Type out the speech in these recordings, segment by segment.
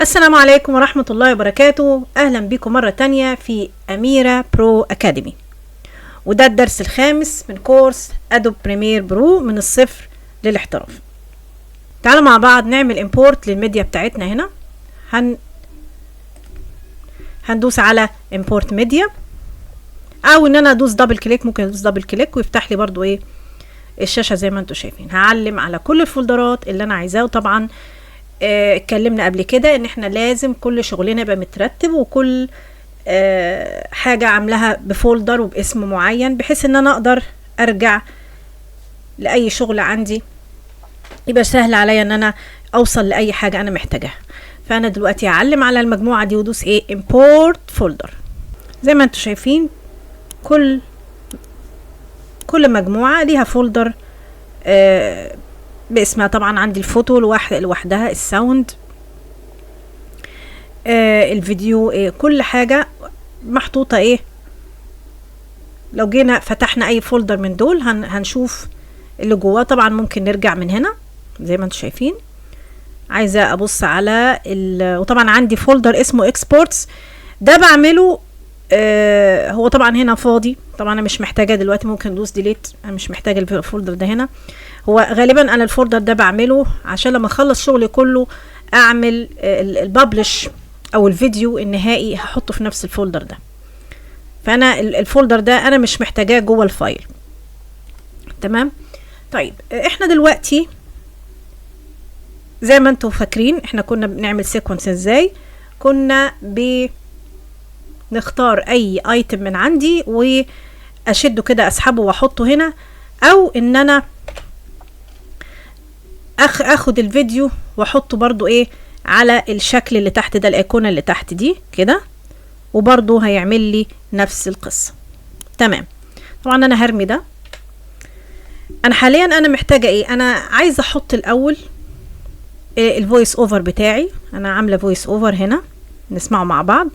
السلام عليكم ورحمة الله وبركاته. أهلا بكم مرة تانية في أميرة Pro Academy، وده الدرس الخامس من كورس Adobe Premiere Pro من الصفر للاحتراف. تعالوا مع بعض نعمل import لل media بتاعتنا. هنا هندوس على import media، او ان انا ادوس double click، ممكن ادوس double click ويفتح لي برضو ايه الشاشة زي ما انتم شايفين. هعلم على كل الفولدرات اللي انا عايزاه، وطبعا اتكلمنا قبل كده ان احنا لازم كل شغلنا يبقى مترتب، وكل حاجة عاملاها ب folder وباسم معين، بحيث ان انا اقدر ارجع لاي شغل عندي، يبقى سهل عليا ان انا اوصل لاي حاجة انا محتاجاها. فانا دلوقتي هعلم على المجموعة دي وادوس ايه import folder. زي ما انتم شايفين كل مجموعة ليها folder باسمها. طبعا عندي الفوتو لوحدها، ال sound، الفيديو، كل حاجة محطوطة ايه. لو جينا فتحنا اي folder من دول هنشوف اللي جواه. طبعا ممكن نرجع من هنا زي ما انتم شايفين. عايزة ابص على وطبعا عندي folder اسمه exports، ده بعمله، هو طبعا هنا فاضي، طبعا انا مش محتاجة دلوقتي، ممكن ندوس delete، انا مش محتاجة ال folder ده هنا. هو غالبا انا ال folder ده بعمله عشان لما اخلص شغلي كله اعمل ال publish او الفيديو النهائي هحطه في نفس ال folder ده. فانا ال folder ده انا مش محتاجاه جوه ال file. تمام. طيب احنا دلوقتي زي ما انتم فاكرين احنا كنا بنعمل sequence ازاي؟ كنا بنختار اي item من عندي واشده كده، اسحبه واحطه هنا، او ان انا اخد الفيديو واحطه برضو ايه على الشكل اللي تحت ده، الايقونه اللي تحت دي كده، وبرضو هيعمل لي نفس القصه. تمام. طبعا انا هرمي ده. انا حاليا انا محتاجه ايه؟ انا عايزه احط الاول إيه ال voice over بتاعي. انا عامله voice over هنا، نسمعه مع بعض.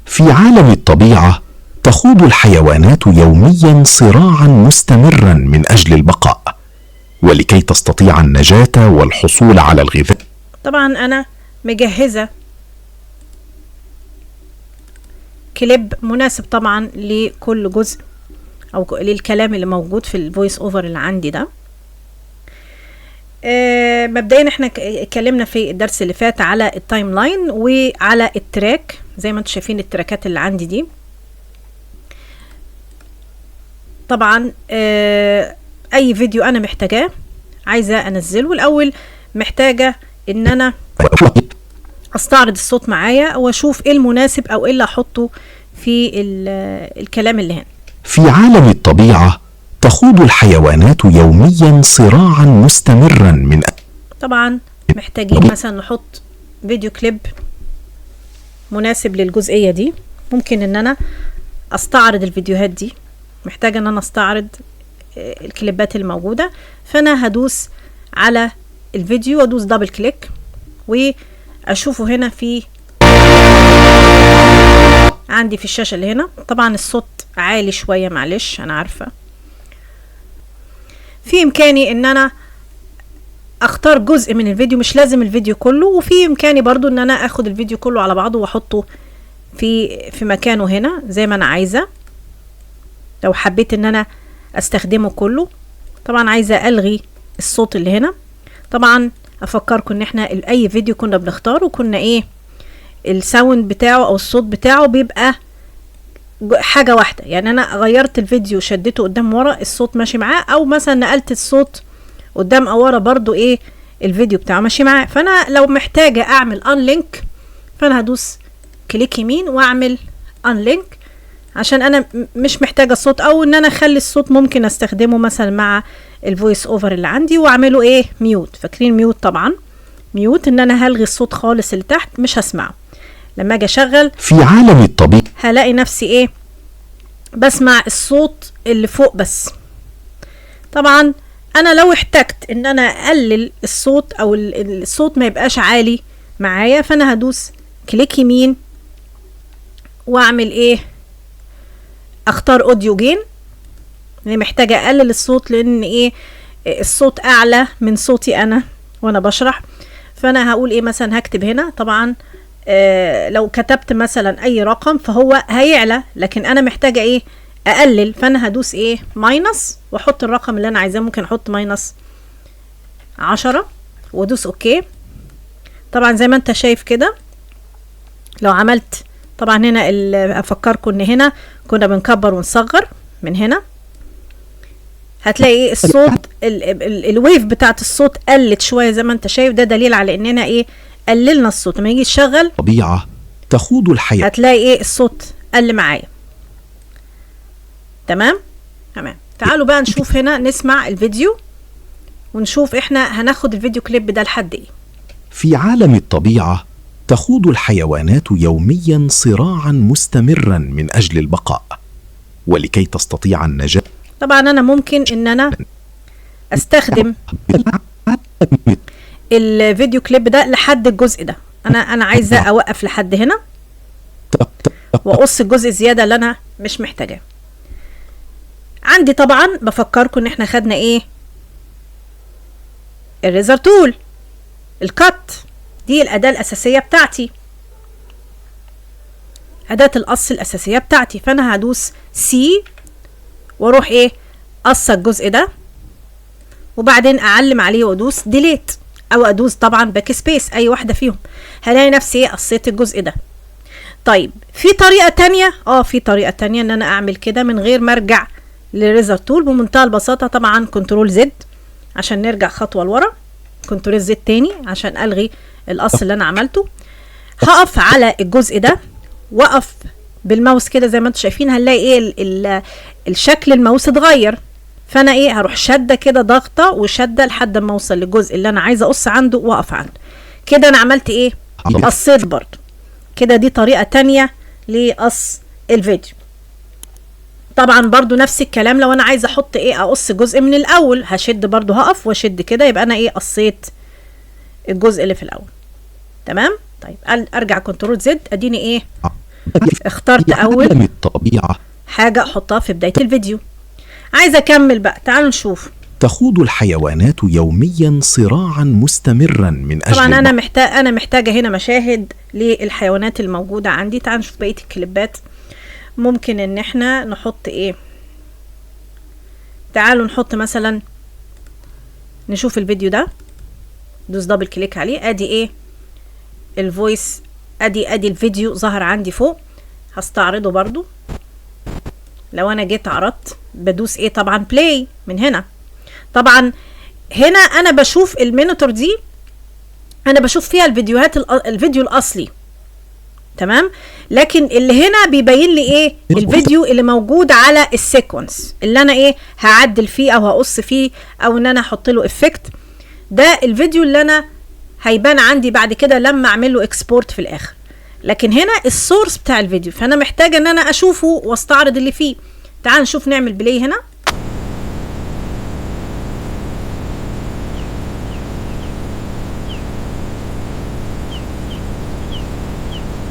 في عالم الطبيعة تخوض الحيوانات يوميا صراعا مستمرا من أجل البقاء، ولكي تستطيع النجاة والحصول على الغذاء. طبعا انا مجهزة كليب مناسب طبعا لكل جزء او للكلام اللي موجود في ال voice over اللي عندي ده. مبدئيا احنا اتكلمنا في الدرس اللي فات على ال timeline وعلى ال track، زي ما انتم شايفين التراكات اللي عندي دي. طبعا اي فيديو انا محتاجاه عايزه انزله، الاول محتاجه ان انا استعرض الصوت معايا واشوف ايه المناسب او ايه اللي احطه في الكلام اللي هنا. في عالم الطبيعة تخوض الحيوانات يوميا صراعا مستمرا من طبعا محتاجين مثلا نحط فيديو كليب مناسب للجزئية دي. ممكن ان انا استعرض الفيديوهات دي، محتاجة ان انا استعرض الكليبات الموجودة، فانا هدوس على الفيديو وادوس double click واشوفه هنا في عندي في الشاشة اللي هنا. طبعا الصوت عالي شوية، معلش انا عارفة. في امكاني ان انا اختار جزء من الفيديو، مش لازم الفيديو كله، وفي امكاني برضو ان انا اخد الفيديو كله على بعضه واحطه في مكانه هنا زي ما انا عايزة، لو حبيت ان انا استخدمه كله. طبعا عايزة الغي الصوت اللي هنا. طبعا افكركم ان احنا اي فيديو كنا بنختاره كنا ايه ال sound بتاعه او الصوت بتاعه بيبقى حاجة واحدة، يعني انا غيرت الفيديو شدته قدام ورا الصوت ماشي معاه، او مثلا نقلت الصوت قدام او ورا برضو ايه الفيديو بتاعه ماشي معاه. فانا لو محتاجة اعمل unlink فانا هدوس click يمين واعمل unlink، عشان انا مش محتاجة الصوت، او ان انا اخلي الصوت ممكن استخدمه مثلا مع ال voice over اللي عندي واعمله ايه mute. فاكرين mute؟ طبعا mute ان انا هلغي الصوت خالص اللي تحت مش هسمعه. لما اجي اشغل في عالم الطبيعة هلاقي نفسي ايه بسمع الصوت اللي فوق بس. طبعا انا لو احتجت ان انا اقلل الصوت او الصوت ما يبقاش عالي معايا، فانا هدوس click يمين واعمل ايه اختار audio gain. انا محتاجه اقلل الصوت لان ايه الصوت اعلى من صوتي انا. وانا بشرح. فانا هقول ايه مثلا، هكتب هنا طبعا لو كتبت مثلا اي رقم فهو هيعلى، لكن انا محتاجه ايه؟ اقلل. فانا هدوس ايه؟ minus واحط الرقم اللي انا عايزاه، ممكن احط minus 10 وادوس okay. طبعا زي ما انت شايف كده لو عملت طبعا هنا، افكركم ان هنا كنا بنكبر ونصغر من هنا، هتلاقي ايه؟ الصوت ال wave بتاعت الصوت قلت شوية زي ما انت شايف. ده دليل على اننا ايه؟ قللنا الصوت. لما يجي تشغل طبيعة تخوض الحياة هتلاقي ايه؟ الصوت قل معايا. تمام تمام. تعالوا بقى نشوف هنا، نسمع الفيديو ونشوف احنا هناخد الفيديو كليب ده لحد ايه. في عالم الطبيعة تخوض الحيوانات يوميا صراعا مستمرا من أجل البقاء، ولكي تستطيع النجاة. طبعا انا ممكن ان انا استخدم الفيديو كليب ده لحد الجزء ده، انا عايزه اوقف لحد هنا واقص الجزء الزيادة اللي انا مش محتاجاه. عندي طبعا بفكركم ان احنا خدنا ايه؟ ال razor tool، ال cut، دي الاداة الاساسية بتاعتي، اداه القص الاساسية بتاعتي. فانا هدوس C واروح ايه؟ قص الجزء ده، وبعدين اعلم عليه وادوس delete، او ادوس طبعا backspace، اي واحدة فيهم. هلاقي نفسي ايه؟ قصيت الجزء ده. طيب في طريقه تانية، في طريقه تانية ان انا اعمل كده من غير ما ارجع لل razor tool بمنتهى البساطة. طبعا control Z عشان نرجع خطوة لورا، control Z تاني عشان الغي القص اللي انا عملته. هقف على الجزء ده واقف بالماوس كده زي ما انتم شايفين، هنلاقي ايه؟ الشكل الماوس اتغير. فانا ايه؟ هروح شده كده ضغطه وشده لحد ما اوصل للجزء اللي انا عايزه اقص عنده واقف عنده. كده انا عملت ايه؟ قصيت برضو كده. دي طريقه تانية لقص الفيديو. طبعا برضو نفس الكلام لو انا عايزه احط ايه؟ اقص جزء من الاول، هشد برضو، هقف واشد كده، يبقى انا ايه؟ قصيت الجزء اللي في الاول. تمام. طيب ارجع control Z، اديني ايه؟ اخترت اول حاجة احطها في بداية الفيديو. عايزه اكمل بقى، تعالوا نشوف. تخوض الحيوانات يوميا صراعا مستمرا من اجل طبعا انا محتاجه هنا مشاهد للحيوانات الموجودة عندي. تعالوا نشوف بقية الكليبات. ممكن ان احنا نحط ايه؟ تعالوا نحط مثلا، نشوف الفيديو ده، دوس double click عليه، ادي ايه؟ ال voice، ادي الفيديو ظهر عندي فوق. هستعرضه برضو. لو انا جيت عرضت بدوس ايه؟ طبعا play من هنا. طبعا هنا انا بشوف ال monitor دي، انا بشوف فيها الفيديوهات، الفيديو الاصلي. تمام. لكن اللي هنا بيبين لي ايه؟ الفيديو اللي موجود على ال sequence اللي انا ايه؟ هعدل فيه او هقص فيه او ان انا احط له effect. ده الفيديو اللي انا هيبان عندي بعد كده لما اعمل له export في الاخر. لكن هنا ال source بتاع الفيديو، فانا محتاجه ان انا اشوفه واستعرض اللي فيه. تعال نشوف، نعمل play هنا.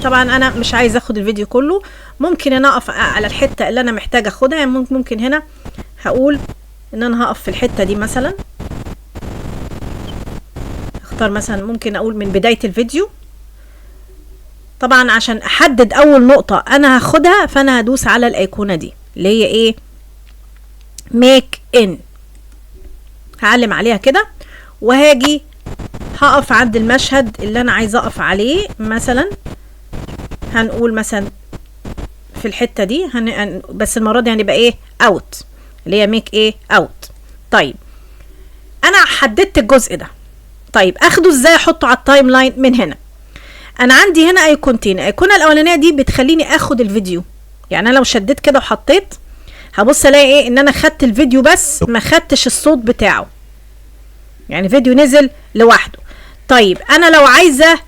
طبعا انا مش عايزه اخد الفيديو كله، ممكن انا اقف على الحتة اللي انا محتاجه اخدها. يعني ممكن هنا هقول ان انا هقف في الحتة دي مثلا، اختار مثلا، ممكن اقول من بداية الفيديو. طبعا عشان احدد اول نقطة انا هاخدها، فانا هدوس على الايقونه دي اللي هي ايه؟ make in، هعلم عليها كده وهاجي هقف عند المشهد اللي انا عايزه اقف عليه. مثلا هنقول مثلا في الحتة دي، بس المرة دي هنبقى ايه؟ out، اللي هي make ايه؟ out. طيب انا حددت الجزء ده، طيب اخده ازاي؟ احطه على ال timeline من هنا. انا عندي هنا ايقونتين، الايقونه الاولانية دي بتخليني اخد الفيديو، يعني انا لو شديت كده وحطيت هبص الاقي ايه؟ ان انا خدت الفيديو بس ما خدتش الصوت بتاعه، يعني فيديو نزل لوحده. طيب انا لو عايزه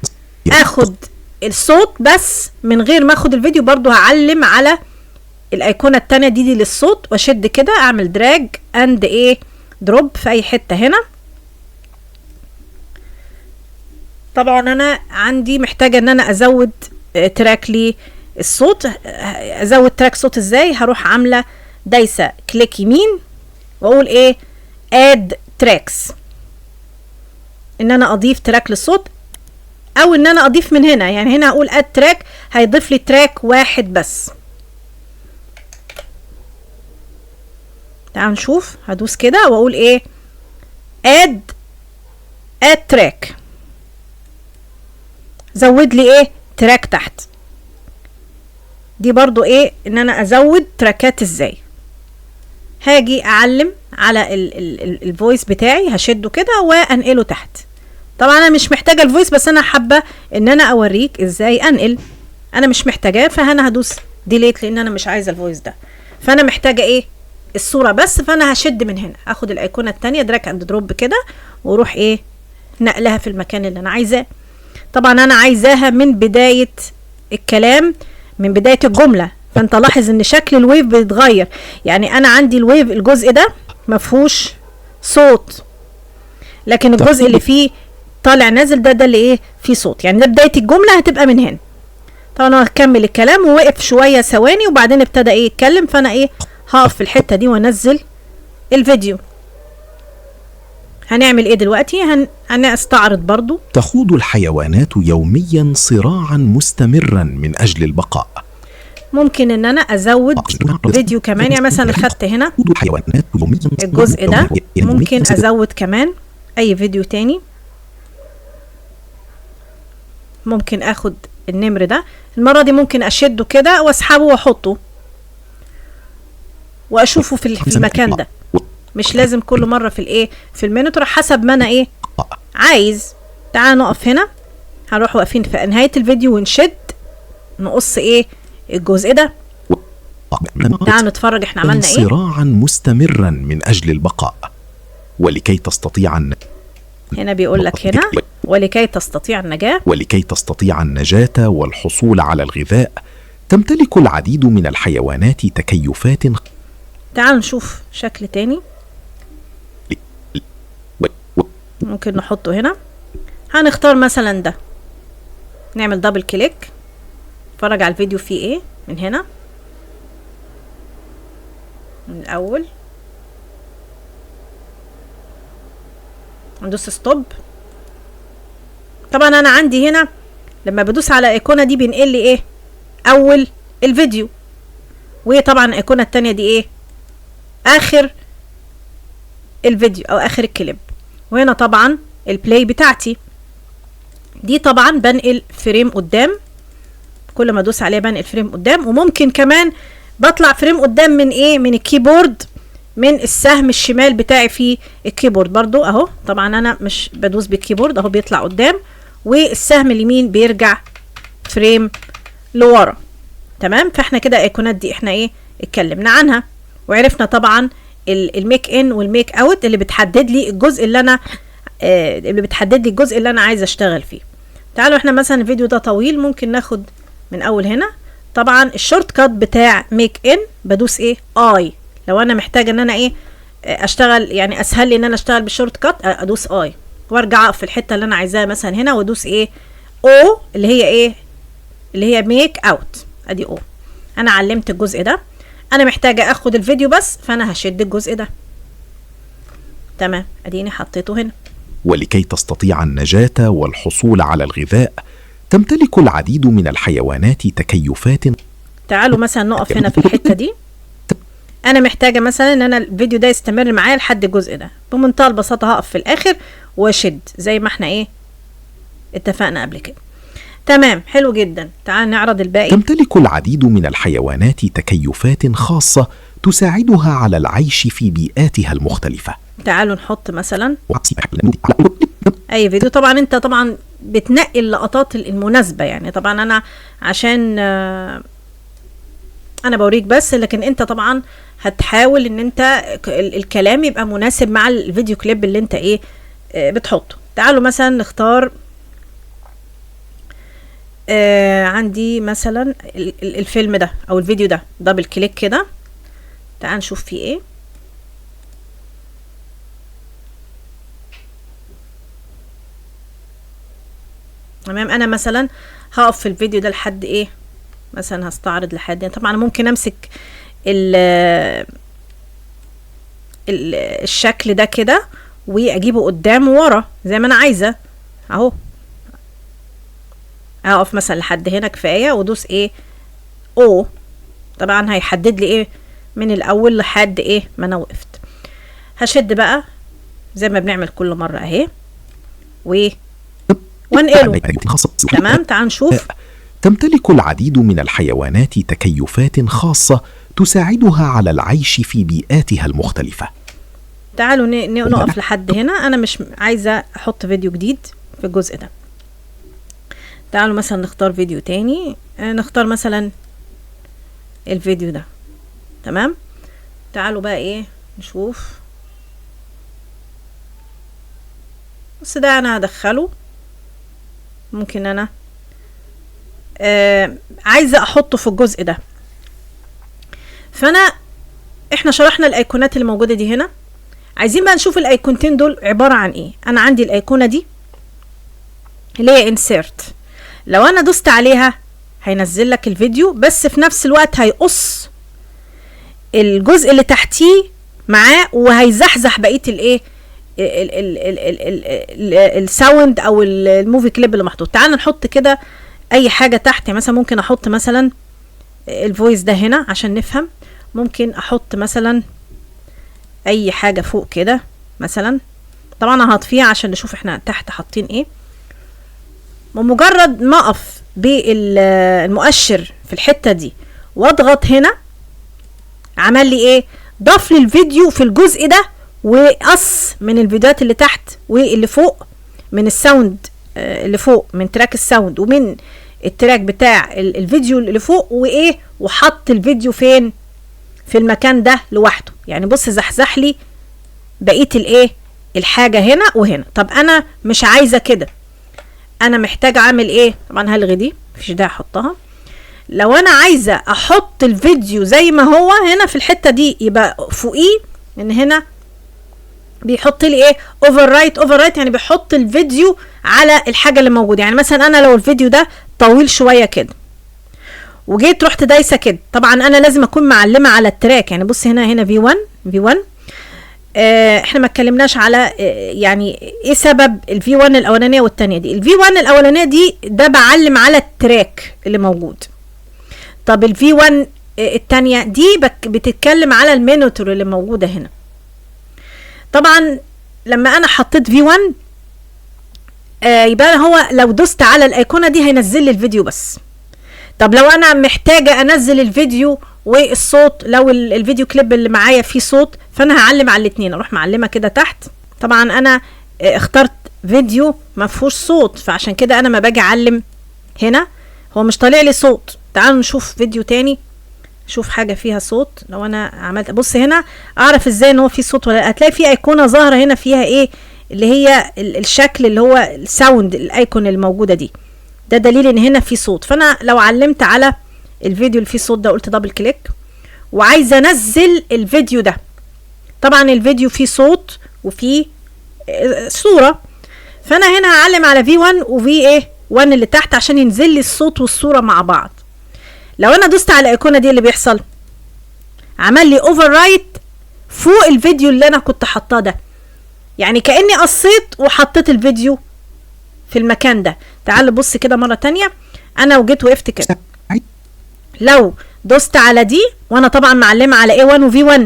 اخد الصوت بس من غير ما اخد الفيديو، برضو هعلم على الايقونه التانية دي للصوت، واشد كده اعمل drag and ايه؟ drop في اي حتة هنا. طبعا انا عندي محتاجه ان انا ازود track للصوت. ازود track صوت ازاي؟ هروح عامله دايسه click يمين واقول ايه؟ add tracks. ان انا اضيف track للصوت، او ان انا اضيف من هنا. يعني هنا هقول add track، هيضيف لي track واحد بس. تعالوا نشوف، هدوس كده واقول ايه، add track، زود لي ايه track تحت. دي برضو ايه ان انا ازود تراكات ازاي. هاجي اعلم على ال voice بتاعي، هشده كده وانقله تحت. طبعا انا مش محتاجه ال voice، بس انا حابة ان انا اوريك ازاي انقل. انا مش محتاجاه، فانا هدوس delete لان انا مش عايزه ال voice ده، فانا محتاجه ايه الصورة بس. فانا هشد من هنا، اخد الايقونه الثانية drag and drop كده، واروح ايه نقلها في المكان اللي انا عايزاه. طبعا انا عايزاها من بداية الكلام، من بداية الجملة. فانت لاحظ ان شكل ال wave بيتغير. يعني انا عندي ال wave الجزء ده مفهوش صوت، لكن الجزء اللي فيه طالع نازل ده اللي ايه فيه صوت. يعني ده بداية الجملة هتبقى من هنا. طبعا انا هكمل الكلام، ووقف شوية ثواني وبعدين ابتدى ايه يتكلم، فانا ايه هقف في الحتة دي وانزل الفيديو. هنعمل ايه دلوقتي؟ هنستعرض برضو. تخوض الحيوانات يوميا صراعا مستمرا من اجل البقاء. ممكن ان انا ازود فيديو كمان، يعني مثلا خدت هنا الجزء ده، ممكن ازود كمان اي فيديو تاني. ممكن اخد النمر ده المرة دي، ممكن اشده كده واسحبه واحطه واشوفه في المكان ده. مش لازم كل مرة في الايه في ال monitor، حسب ما انا ايه عايز. تعال نقف هنا، هنروح واقفين في نهاية الفيديو ونشد نقص ايه الجزء ده. تعال نتفرج احنا عملنا ايه. صراعا مستمرا من اجل البقاء، ولكي تستطيع هنا بيقول لك هنا ولكي تستطيع النجاة، ولكي تستطيع النجاة والحصول على الغذاء تمتلك العديد من الحيوانات تكيفات. تعال نشوف شكل تاني ممكن نحطه هنا. هنختار مثلا ده، نعمل double click، نتفرج على الفيديو فيه ايه من هنا من الاول، ندوس stop. طبعا انا عندي هنا لما بدوس على الايقونه دي بينقل لي ايه اول الفيديو، وطبعا الايقونه التانية دي ايه اخر الفيديو او اخر الكليب. وهنا طبعا ال play بتاعتي دي، طبعا بنقل frame قدام، كل ما ادوس عليها بنقل frame قدام. وممكن كمان بطلع frame قدام من ايه، من ال keyboard، من السهم الشمال بتاعي في ال keyboard برضو اهو. طبعا انا مش بدوس بال keyboard اهو، بيطلع قدام، والسهم اليمين بيرجع frame لورا. تمام. فاحنا كده الايقونات دي احنا ايه اتكلمنا عنها، وعرفنا طبعا ال make in وال make out اللي بتحدد لي الجزء اللي انا عايزه اشتغل فيه. تعالوا احنا مثلا الفيديو ده طويل، ممكن ناخد من اول هنا. طبعا ال shortcut بتاع make in بدوس ايه I، لو انا محتاجه ان انا ايه اشتغل، يعني اسهل لي ان انا اشتغل بال shortcut ادوس I، وارجع اقف في الحتة اللي انا عايزاها مثلا هنا، وادوس ايه O اللي هي ايه اللي هي make out. ادي O. انا علمت الجزء ده، انا محتاجه اخد الفيديو بس، فانا هشد الجزء ده. تمام، اديني حطيته هنا. ولكي تستطيع النجاة والحصول على الغذاء تمتلك العديد من الحيوانات تكيفات. تعالوا مثلا نقف هنا في الحتة دي. انا محتاجه مثلا ان انا الفيديو ده يستمر معايا لحد الجزء ده، بمنتهى البساطة هقف في الاخر واشد زي ما احنا ايه اتفقنا قبل كده. تمام، حلو جدا. تعال نعرض الباقي. تمتلك العديد من الحيوانات تكيفات خاصة تساعدها على العيش في بيئاتها المختلفة. تعالوا نحط مثلا اي فيديو. طبعا انت طبعا بتنقي اللقطات المناسبة، يعني طبعا انا عشان انا بوريك بس، لكن انت طبعا هتحاول ان انت الكلام يبقى مناسب مع الفيديو كليب اللي انت ايه بتحطه. تعالوا مثلا نختار عندي مثلا الفيلم ده او الفيديو ده، double click كده، تعال نشوف فيه ايه. تمام، انا مثلا هقف في الفيديو ده لحد ايه، مثلا هستعرض لحد. طبعا ممكن امسك ال الشكل ده كده واجيبه قدام وورا زي ما انا عايزه اهو. اقف مثلا لحد هنا كفاية وادوس ايه او، طبعا هيحدد لي ايه من الاول لحد ايه ما انا وقفت. هشد بقى زي ما بنعمل كل مرة اهي وانقله. تمام، تعال نشوف. تمتلك العديد من الحيوانات تكيفات خاصة تساعدها على العيش في بيئاتها المختلفة. تعالوا نقف لحد هنا، انا مش عايزه احط فيديو جديد في الجزء ده. تعالوا مثلا نختار فيديو تاني، نختار مثلا الفيديو ده. تمام، تعالوا بقى ايه نشوف. بس ده انا هدخله، ممكن انا عايزه احطه في الجزء ده. فانا احنا شرحنا الايقونات اللي موجودة دي هنا، عايزين بقى نشوف الايقونتين دول عبارة عن ايه. انا عندي الايقونه دي اللي هي insert، لو انا دوست عليها هينزل لك الفيديو، بس في نفس الوقت هيقص الجزء اللي تحتيه معاه وهيزحزح بقية الايه ال sound او ال movie clip اللي محطوط. تعال نحط كده اي حاجة تحت، يعني مثلا ممكن احط مثلا ال voice ده هنا عشان نفهم، ممكن احط مثلا اي حاجة فوق كده مثلا. طبعا انا هطفيها عشان نشوف احنا تحت حاطين ايه. بمجرد ما اقف بالمؤشر في الحتة دي واضغط هنا، عمل لي ايه؟ ضاف لي الفيديو في الجزء ده وقص من الفيديوهات اللي تحت واللي فوق، من ال sound اللي فوق، من track ال sound ومن ال track بتاع الفيديو اللي فوق، وايه، وحط الفيديو فين؟ في المكان ده لوحده. يعني بص زحزح لي بقية الايه الحاجة هنا وهنا. طب انا مش عايزه كده، انا محتاجه اعمل ايه؟ طبعا هلغي دي، مفيش داعي احطها. لو انا عايزه احط الفيديو زي ما هو هنا في الحتة دي، يبقى فوقيه، ان هنا بيحط لي ايه؟ overwrite. overwrite يعني بيحط الفيديو على الحاجة اللي موجودة. يعني مثلا انا لو الفيديو ده طويل شوية كده وجيت رحت دايسه كده، طبعا انا لازم اكون معلمه على ال track. يعني بص هنا، هنا V1 V1 احنا ما اتكلمناش على يعني ايه سبب ال V1 الاولانية والثانية دي. ال V1 الاولانية دي ده بعلم على ال track اللي موجود. طب ال V1 الثانية دي بتتكلم على ال monitor اللي موجودة هنا. طبعا لما انا حطيت V1 يبقى هو لو دوست على الايقونه دي هينزل لي الفيديو بس. طب لو انا محتاجه انزل الفيديو والصوت، لو الفيديو كليب اللي معايا فيه صوت، فانا هعلم على الاثنين، اروح معلمه كده تحت. طبعا انا اخترت فيديو ما فيهوش صوت، فعشان كده انا ما باجي اعلم هنا هو مش طالع لي صوت. تعالوا نشوف فيديو تاني، شوف حاجة فيها صوت. لو انا عملت بص هنا اعرف ازاي ان هو فيه صوت ولا لا. هتلاقي في ايقونة ظاهره هنا فيها ايه اللي هي الشكل اللي هو ال sound، ال icon الموجودة دي، ده دليل ان هنا في صوت. فانا لو علمت على الفيديو اللي فيه صوت ده، قلت double click وعايزه انزل الفيديو ده، طبعا الفيديو فيه صوت وفيه صوره، فانا هنا هعلم على V1 و V ايه 1 اللي تحت عشان ينزل لي الصوت والصورة مع بعض. لو انا دوست على الايقونه دي اللي بيحصل عمل لي overwrite فوق الفيديو اللي انا كنت حاطاه ده، يعني كاني قصيت وحطيت الفيديو في المكان ده. تعال بص كده مرة تانية، انا وجيت وقفت كده، لو دوست على دي وانا طبعا معلمه على A1 و V1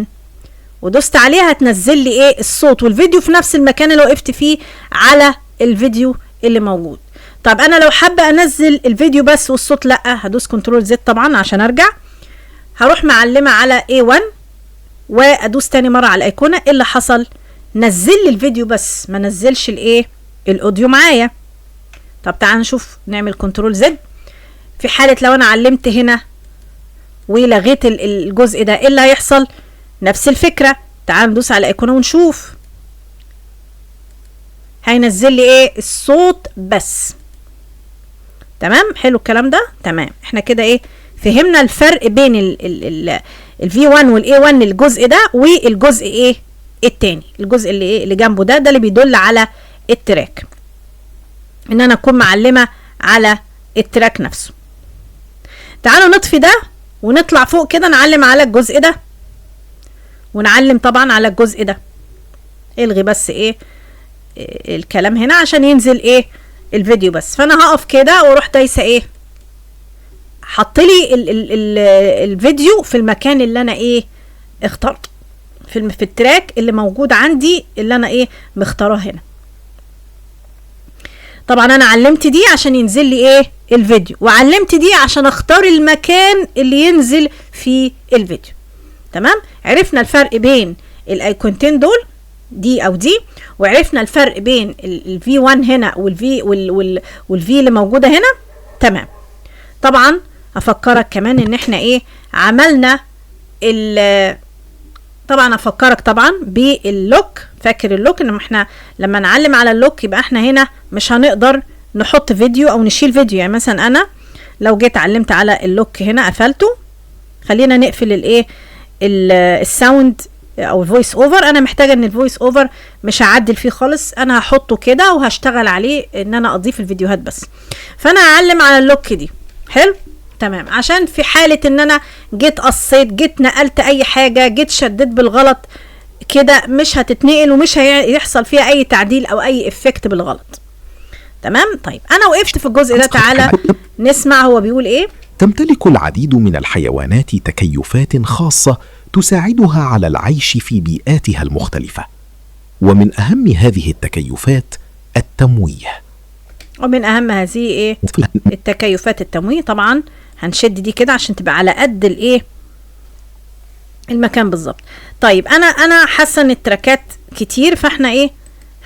ودوست عليها هتنزل لي ايه الصوت والفيديو في نفس المكان اللي وقفت فيه على الفيديو اللي موجود. طب انا لو حابة انزل الفيديو بس والصوت لا، هدوس control Z طبعا عشان ارجع، هروح معلمه على A1 وادوس تاني مرة على الايقونه. ايه اللي حصل؟ نزل لي الفيديو بس ما نزلش الايه ال audio معايا. طب تعال نشوف، نعمل control Z في حاله لو انا علمت هنا ولغيت الجزء ده ايه اللي هيحصل؟ نفس الفكرة. تعال ندوس على الايقونه ونشوف، هينزل لي ايه الصوت بس. تمام، حلو الكلام ده. تمام، احنا كده ايه فهمنا الفرق بين ال V1 وال A1 الجزء ده والجزء ايه التاني، الجزء اللي ايه اللي جنبه ده، ده اللي بيدل على ال track، ان انا اكون معلمه على ال track نفسه. تعالوا نطفي ده ونطلع فوق كده نعلم على الجزء ده، ونعلم طبعا على الجزء ده. الغي بس ايه الكلام هنا عشان ينزل ايه الفيديو بس. فانا هقف كده واروح دايسه ايه، حط لي ال ال ال الفيديو في المكان اللي انا ايه اخترته، في ال track اللي موجود عندي اللي انا ايه مختاراه هنا. طبعا انا علمت دي عشان ينزل لي ايه الفيديو، وعلمت دي عشان اختار المكان اللي ينزل فيه الفيديو. تمام، عرفنا الفرق بين الايقونتين دول، دي او دي، وعرفنا الفرق بين ال V 1 هنا وال V وال V اللي موجودة هنا. تمام. طبعا افكرك كمان ان احنا ايه عملنا طبعا افكرك طبعا بال lock. فاكر ال lock؟ ان احنا لما نعلم على ال lock يبقى احنا هنا مش هنقدر نحط فيديو او نشيل فيديو. يعني مثلا انا لو جيت علمت على ال lock هنا قفلته، خلينا نقفل الايه ال sound او ال voice over. انا محتاجه ان ال voice over مش هعدل فيه خالص، انا هحطه كده وهشتغل عليه ان انا اضيف الفيديوهات بس. فانا هعلم على ال lock دي. حلو، تمام، عشان في حاله ان انا جيت قصيت، جيت نقلت اي حاجة، جيت شديت بالغلط كده، مش هتتنقل ومش هيحصل فيها اي تعديل او اي effect بالغلط. تمام. طيب انا وقفت في الجزء ده، تعالى نسمع هو بيقول ايه. تمتلك العديد من الحيوانات تكيفات خاصة تساعدها على العيش في بيئاتها المختلفة، ومن أهم هذه التكيفات التمويه. ومن أهم هذه إيه التكيفات التمويه. طبعا هنشد دي كده عشان تبقى على قد الإيه المكان بالظبط. طيب أنا حاسة إن التراكات كتير، فإحنا إيه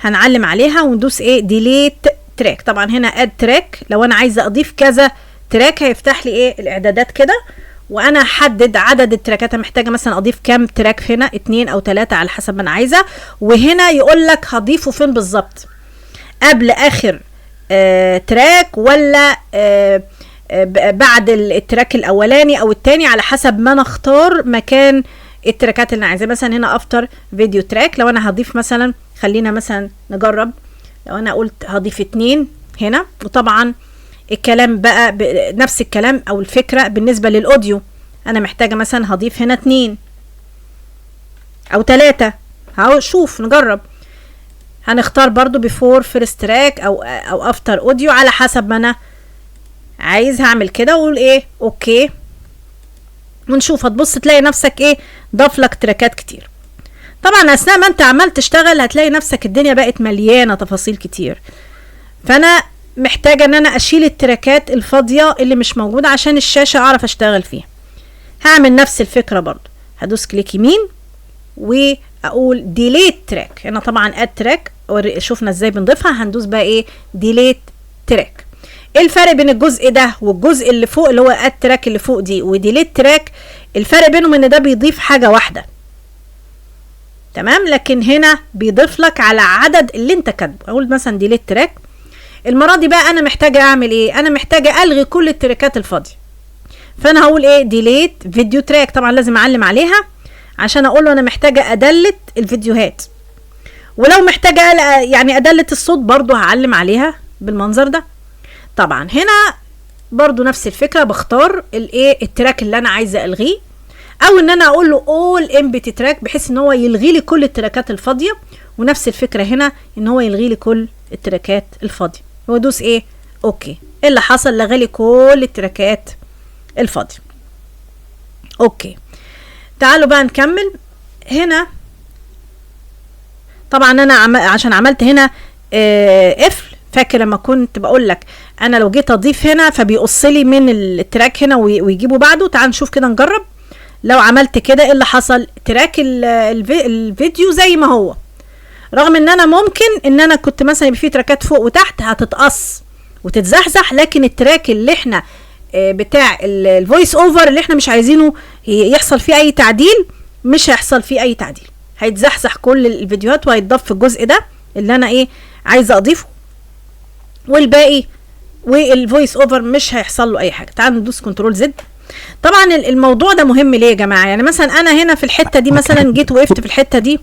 هنعلم عليها وندوس إيه delete track. طبعا هنا add track، لو أنا عايزة أضيف كذا track هيفتح لي إيه الإعدادات كده، وانا احدد عدد التراكات. انا محتاجه مثلا اضيف كام track هنا، 2 او 3 على حسب ما انا عايزه. وهنا يقول لك هضيفه فين بالظبط، قبل اخر track ولا بعد ال track الاولاني او الثاني، على حسب ما انا اختار مكان التراكات اللي انا عايزاه. مثلا هنا after video track، لو انا هضيف مثلا، خلينا مثلا نجرب، لو انا قلت هضيف 2 هنا. وطبعا الكلام بقى نفس الكلام او الفكرة بالنسبة لل audio، انا محتاجه مثلا هضيف هنا 2 او 3. اهو شوف نجرب، هنختار برضو before first track او after audio على حسب ما انا عايز. هعمل كده واقول ايه okay، ونشوف. هتبص تلاقي نفسك ايه ضاف لك تراكات كتير. طبعا اثناء ما انت عمال تشتغل هتلاقي نفسك الدنيا بقت مليانة تفاصيل كتير. فانا محتاجه ان انا اشيل التراكات الفاضيه اللي مش موجودة عشان الشاشة اعرف اشتغل فيها. هعمل نفس الفكرة برضو، هدوس click يمين واقول delete track. هنا طبعا add track شفنا ازاي بنضيفها، هندوس بقى ايه delete track. ايه الفرق بين الجزء ده والجزء اللي فوق اللي هو add track اللي فوق دي و delete track؟ الفرق بينهم ان ده بيضيف حاجة واحدة، تمام، لكن هنا بيضيف لك على عدد اللي انت كاتبه. اقول مثلا delete track. المرة دي بقى انا محتاجه اعمل ايه؟ انا محتاجه الغي كل التراكات الفاضيه، فانا هقول ايه delete video track. طبعا لازم اعلم عليها عشان اقول له انا محتاجه ا delete الفيديوهات، ولو محتاجه يعني ا delete الصوت برضو هعلم عليها بالمنظر ده. طبعا هنا برضو نفس الفكرة، بختار الايه ال track اللي انا عايزه الغيه، او ان انا اقول له all empty track بحيث ان هو يلغي لي كل التراكات الفاضيه. ونفس الفكرة هنا ان هو يلغي لي كل التراكات الفاضيه، وادوس ايه okay. ايه اللي حصل؟ لغى لي كل التراكات الفاضيه. okay تعالوا بقى نكمل. هنا طبعا انا عشان عملت هنا قفل، فاكر لما كنت بقول لك انا لو جيت اضيف هنا فبيقص لي من ال track هنا ويجيبه بعده. تعال نشوف كده نجرب. لو عملت كده ايه اللي حصل؟ track الفيديو زي ما هو، رغم ان انا ممكن ان انا كنت مثلا يبقى فيه تراكات فوق وتحت هتتقص وتتزحزح، لكن ال track اللي احنا بتاع ال voice over اللي احنا مش عايزينه يحصل فيه اي تعديل مش هيحصل فيه اي تعديل، هيتزحزح كل الفيديوهات وهيتضاف في الجزء ده اللي انا ايه عايزه اضيفه، والباقي وال voice over مش هيحصل له اي حاجة. تعالوا ندوس control Z. طبعا الموضوع ده مهم ليه يا جماعة؟ يعني مثلا انا هنا في الحتة دي مثلا جيت وقفت في الحتة دي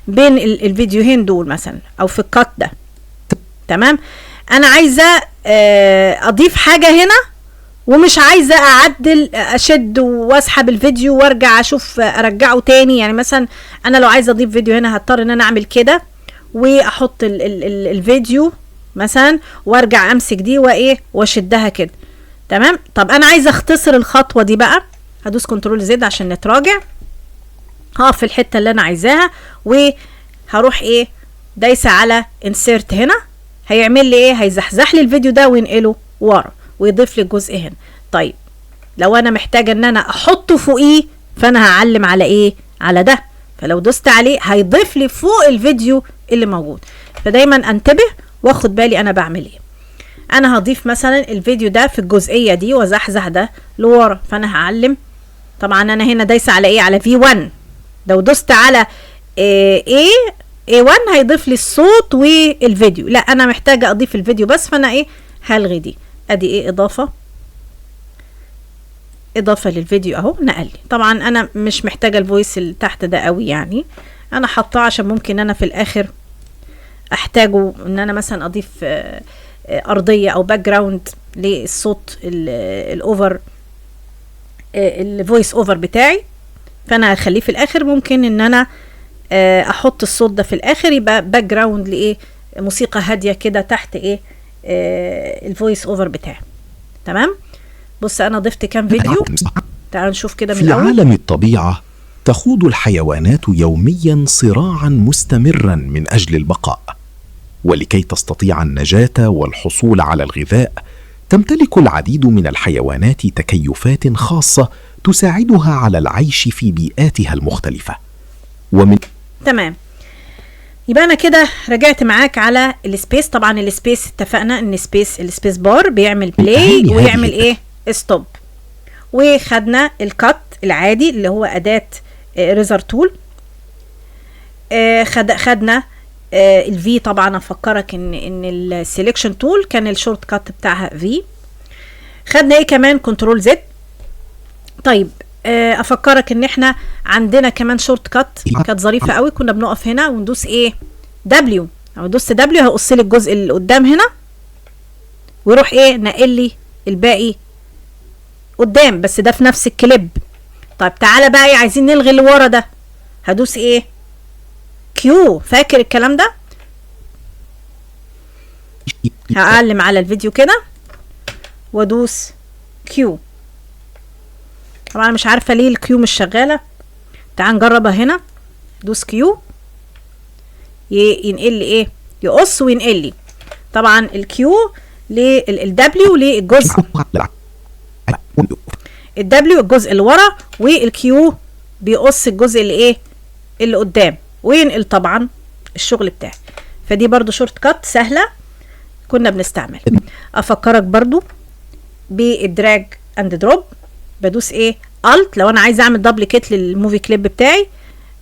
بين الفيديوهين دول مثلا، او في ال cut ده، تمام، انا عايزه اضيف حاجة هنا ومش عايزه اعدل اشد واسحب الفيديو وارجع اشوف ارجعه تاني. يعني مثلا انا لو عايزه اضيف فيديو هنا هضطر ان انا اعمل كده. واحط ال ال ال الفيديو مثلا، وارجع امسك دي وايه واشدها كده. تمام. طب انا عايزه اختصر الخطوة دي بقى، هدوس control Z عشان نتراجع، هقف في الحتة اللي انا عايزاها وهروح ايه دايسه على insert هنا، هيعمل لي ايه؟ هيزحزح لي الفيديو ده وينقله ورا ويضيف لي الجزء هنا. طيب لو انا محتاجه ان انا احطه فوقيه، فانا هعلم على ايه؟ على ده، فلو دوست عليه هيضيف لي فوق الفيديو اللي موجود. فدايما انتبه واخد بالي انا بعمل ايه. انا هضيف مثلا الفيديو ده في الجزئية دي وازحزح ده لورا، فانا هعلم، طبعا انا هنا دايسه على ايه؟ على V1. لو دوست على A1 هيضيف لي الصوت والفيديو، لا انا محتاجه اضيف الفيديو بس، فانا ايه هلغي دي. ادي ايه اضافه للفيديو اهو، نقل لي. طبعا انا مش محتاجه ال voice اللي تحت ده قوي، يعني انا حطاه عشان ممكن انا في الاخر احتاجه ان انا مثلا اضيف ارضية او background للصوت ال over ال voice over بتاعي، فانا هخليه في الاخر. ممكن ان انا احط الصوت ده في الاخر يبقى background لايه، موسيقى هادية كده تحت ايه ال voice over بتاعي. تمام. بص انا ضفت كام فيديو، تعالوا نشوف كده من في الاول. عالم الطبيعة تخوض الحيوانات يوميا صراعا مستمرا من أجل البقاء، ولكي تستطيع النجاة والحصول على الغذاء تمتلك العديد من الحيوانات تكيفات خاصة تساعدها على العيش في بيئاتها المختلفة. ومن تمام، يبقى انا كده رجعت معاك على ال space. طبعا ال space اتفقنا ان space ال space bar بيعمل play أهم هذه ويعمل ايه stop. وخدنا ال cut العادي اللي هو اداة razor tool. خدنا ال V. طبعا افكرك ان ال selection tool كان ال shortcut بتاعها V. خدنا ايه كمان؟ control Z. طيب افكرك ان احنا عندنا كمان shortcut كانت ظريفة قوي، كنا بنقف هنا وندوس ايه W، او دوست W هيقص لي الجزء اللي قدام هنا ويروح ايه نقل لي الباقي قدام، بس ده في نفس الكليب. طيب تعالى بقى ايه عايزين نلغي اللي ورا ده، هدوس ايه Q. فاكر الكلام ده؟ هعلم على الفيديو كده وادوس Q. طبعا مش عارفه ليه ال Q مش شغالة، تعال نجربها هنا. دوس Q ينقل لي ايه، يقص وينقل لي. طبعا ال Q لل W للجزء ال W الجزء اللي ورا، وال Q بيقص الجزء اللي ايه اللي قدام وينقل طبعا الشغل بتاعي. فدي برضو shortcut سهلة كنا بنستعمل. افكرك برضو بال drag and drop، بدوس ايه Alt لو انا عايزه اعمل duplicate لل movie clip بتاعي،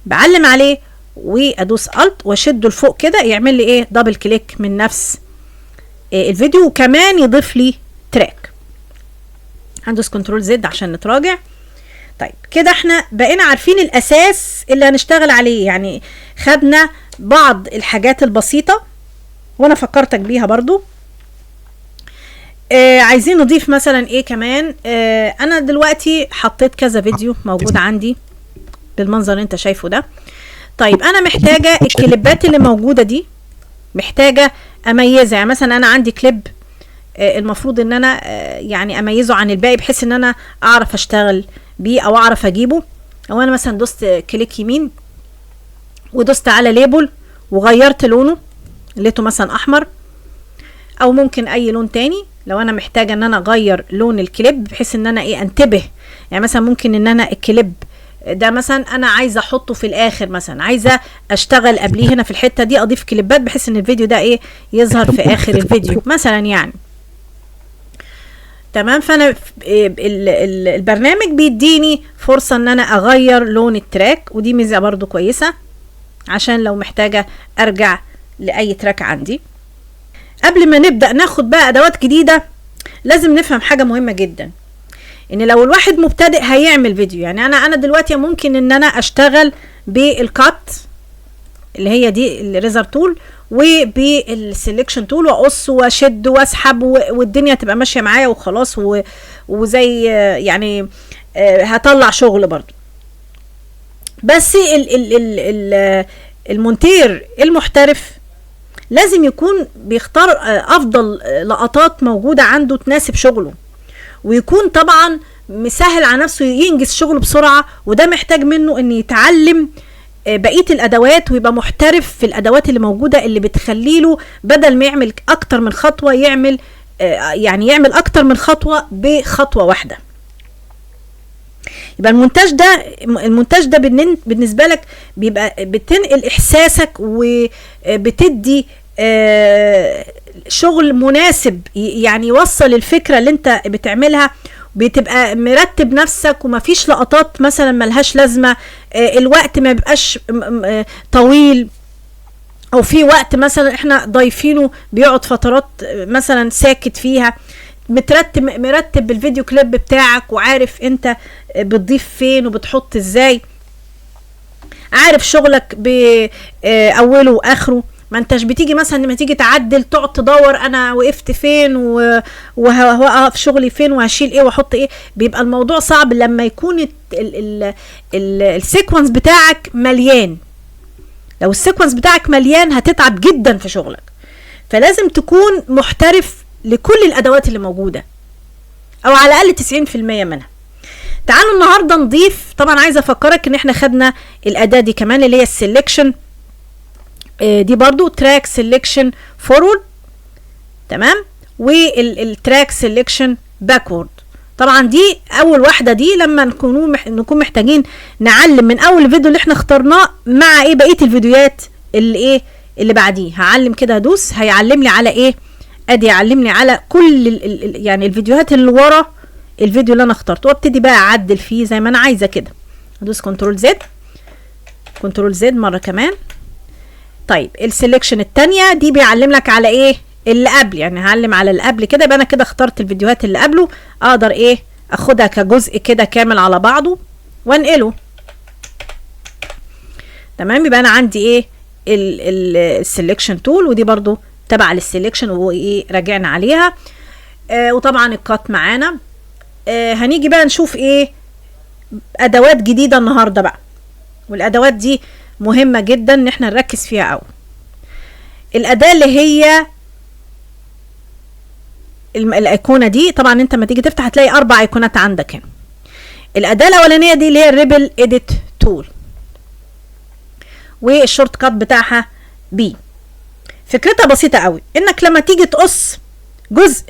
بعلم عليه وادوس Alt واشده لفوق كده يعمل لي ايه double click من نفس إيه الفيديو، وكمان يضيف لي track. هندوس control Z عشان نتراجع. طيب كده احنا بقينا عارفين الاساس اللي هنشتغل عليه، يعني خدنا بعض الحاجات البسيطة وانا فكرتك بيها برضو. عايزين نضيف مثلا ايه كمان. انا دلوقتي حطيت كذا فيديو موجود عندي بالمنظر اللي انت شايفه ده. طيب انا محتاجة الكليبات اللي موجودة دي محتاجة اميزها، يعني مثلا انا عندي كليب المفروض ان انا يعني اميزه عن الباقي بحيث ان انا اعرف اشتغل بيه او اعرف اجيبه. او انا مثلا دوست click يمين ودوست على label وغيرت لونه، لقيته مثلا احمر او ممكن اي لون تاني. لو انا محتاجه ان انا اغير لون الكليب بحيث ان انا ايه انتبه، يعني مثلا ممكن ان انا الكليب ده مثلا انا عايزه احطه في الاخر، مثلا عايزه اشتغل قبليه هنا في الحتة دي اضيف كليبات بحيث ان الفيديو ده ايه يظهر في اخر الفيديو مثلا يعني. تمام. فانا البرنامج بيديني فرصة ان انا اغير لون ال track، ودي ميزة برضو كويسة عشان لو محتاجه ارجع لاي track عندي. قبل ما نبدا ناخد بقى ادوات جديدة لازم نفهم حاجة مهمة جدا، ان لو الواحد مبتدئ هيعمل فيديو، يعني انا دلوقتي ممكن ان انا اشتغل بال cut اللي هي دي ال razor tool وبال selection tool واقص واشد واسحب والدنيا تبقى ماشية معايا وخلاص، وزي يعني هطلع شغل برضو. بس ال ال ال ال المونتير المحترف لازم يكون بيختار افضل لقطات موجودة عنده تناسب شغله، ويكون طبعا مسهل على نفسه ينجز شغله بسرعة، وده محتاج منه ان يتعلم بقية الادوات ويبقى محترف في الادوات اللي موجودة، اللي بتخليله بدل ما يعمل اكتر من خطوة يعمل يعني يعمل اكتر من خطوة بخطوة واحدة. يبقى المونتاج ده بالنسبة لك بيبقى بتنقل احساسك وبتدي شغل مناسب، يعني يوصل الفكرة اللي انت بتعملها، بتبقى مرتب نفسك ومفيش لقطات مثلا ملهاش لازمة، الوقت ما بيبقاش طويل، او في وقت مثلا احنا ضايفينه بيقعد فترات مثلا ساكت فيها. مرتب الفيديو كليب بتاعك وعارف انت بتضيف فين وبتحط ازاي، عارف شغلك باوله واخره. ما انتش بتيجي مثلا لما تيجي تعدل تقعد تدور انا وقفت فين وهوقف شغلي فين وهشيل ايه واحط ايه، بيبقى الموضوع صعب لما يكون ال sequence بتاعك مليان. لو ال sequence بتاعك مليان هتتعب جدا في شغلك، فلازم تكون محترف لكل الادوات اللي موجودة، او على الاقل 90% منها. تعالوا النهارده نضيف، طبعا عايزه افكرك ان احنا خدنا الاداة دي كمان اللي هي ال selection، دي برضو track selection forward، تمام، وال track selection backward. طبعا دي اول واحدة، دي لما نكون محتاجين نعلم من اول فيديو اللي احنا اخترناه مع ايه بقية الفيديوهات اللي ايه اللي بعديه. هعلم كده، هدوس هيعلم لي على ايه، ادي يعلمني على كل ال يعني الفيديوهات اللي ورا الفيديو اللي انا اخترته، وابتدي بقى اعدل فيه زي ما انا عايزه كده. ادوس control Z، control Z مرة كمان. طيب ال selection التانية دي بيعلم لك على ايه اللي قبل، يعني هعلم على اللي قبل كده، يبقى انا كده اخترت الفيديوهات اللي قبله، اقدر ايه اخدها كجزء كده كامل على بعضه وانقله. تمام، يبقى انا عندي ايه ال selection tool، ودي برضو تبع لل selection وايه راجعنا عليها. وطبعا ال cut معانا. هنيجي بقى نشوف ايه ادوات جديدة النهارده بقى، والادوات دي مهمة جدا ان احنا نركز فيها قوي. الاداة اللي هي الايقونه دي، طبعا انت لما تيجي تفتح هتلاقي 4 ايقونات عندك هنا. الاداة الاولانية دي اللي هي ال ripple edit tool، وال shortcut بتاعها B. فكرتها بسيطة قوي، انك لما تيجي تقص جزء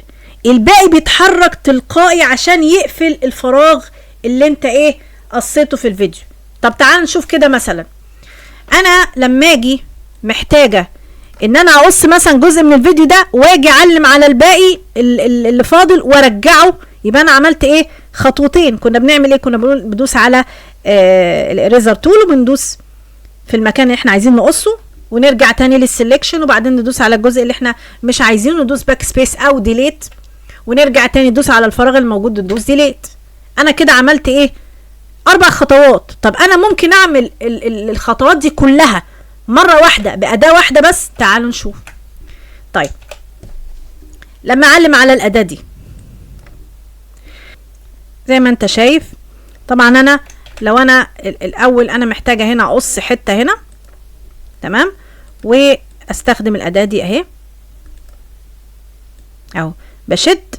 الباقي بيتحرك تلقائي عشان يقفل الفراغ اللي انت ايه قصيته في الفيديو. طب تعال نشوف كده، مثلا انا لما اجي محتاجه ان انا اقص مثلا جزء من الفيديو ده واجي اعلم على الباقي اللي فاضل وارجعه، يبقى انا عملت ايه خطوتين. كنا بنعمل ايه؟ كنا بندوس على ال eraser tool وبندوس في المكان اللي احنا عايزين نقصه، ونرجع تاني لل selection، وبعدين ندوس على الجزء اللي احنا مش عايزينه ندوس backspace او delete، ونرجع تاني ندوس على الفراغ الموجود ندوس delete. انا كده عملت ايه 4 خطوات. طب انا ممكن اعمل الخطوات دي كلها مرة واحدة بأداة واحدة بس؟ تعالوا نشوف. طيب لما اعلم على الأداة دي زي ما انت شايف، طبعا انا لو انا الاول انا محتاجة هنا اقص حتة هنا، تمام، واستخدم الأداة دي اهي اهو، بشد،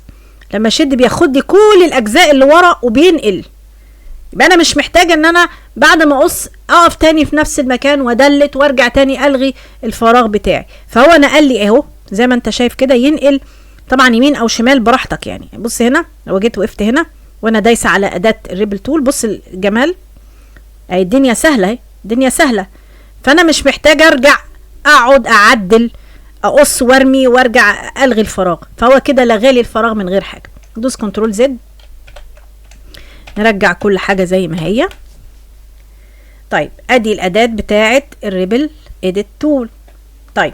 لما اشد بياخد لي كل الاجزاء اللي ورا وبينقل. يبقى انا مش محتاجه ان انا بعد ما اقص اقف تاني في نفس المكان وا delete وارجع تاني الغي الفراغ بتاعي. فهو نقل لي اهو زي ما انت شايف كده، ينقل طبعا يمين او شمال براحتك. يعني بص هنا لو جيت وقفت هنا وانا دايسه على اداه ال ripple tool، بص الجمال اهي، الدنيا سهلة اهي، الدنيا سهلة. فانا مش محتاجه ارجع اقعد اعدل اقص وارمي وارجع الغي الفراغ، فهو كده لغالي الفراغ من غير حاجة. ندوس control Z نرجع كل حاجة زي ما هي. طيب ادي الاداة بتاعه ال ripple edit tool. طيب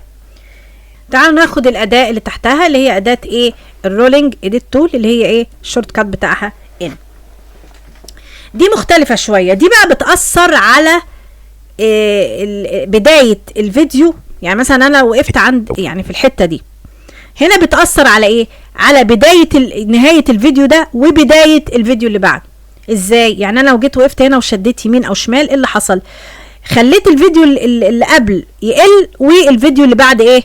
تعالوا ناخد الاداة اللي تحتها اللي هي اداه ايه ال rolling edit tool، اللي هي ايه ال shortcut بتاعها N. دي مختلفة شوية، دي بقى بتاثر على إيه بداية الفيديو. يعني مثلا انا وقفت عند يعني في الحتة دي هنا، بتاثر على ايه؟ على بداية نهاية الفيديو ده وبداية الفيديو اللي بعده. ازاي؟ يعني انا لو جيت وقفت هنا وشديت يمين او شمال، ايه اللي حصل؟ خليت الفيديو اللي قبل يقل والفيديو اللي بعد ايه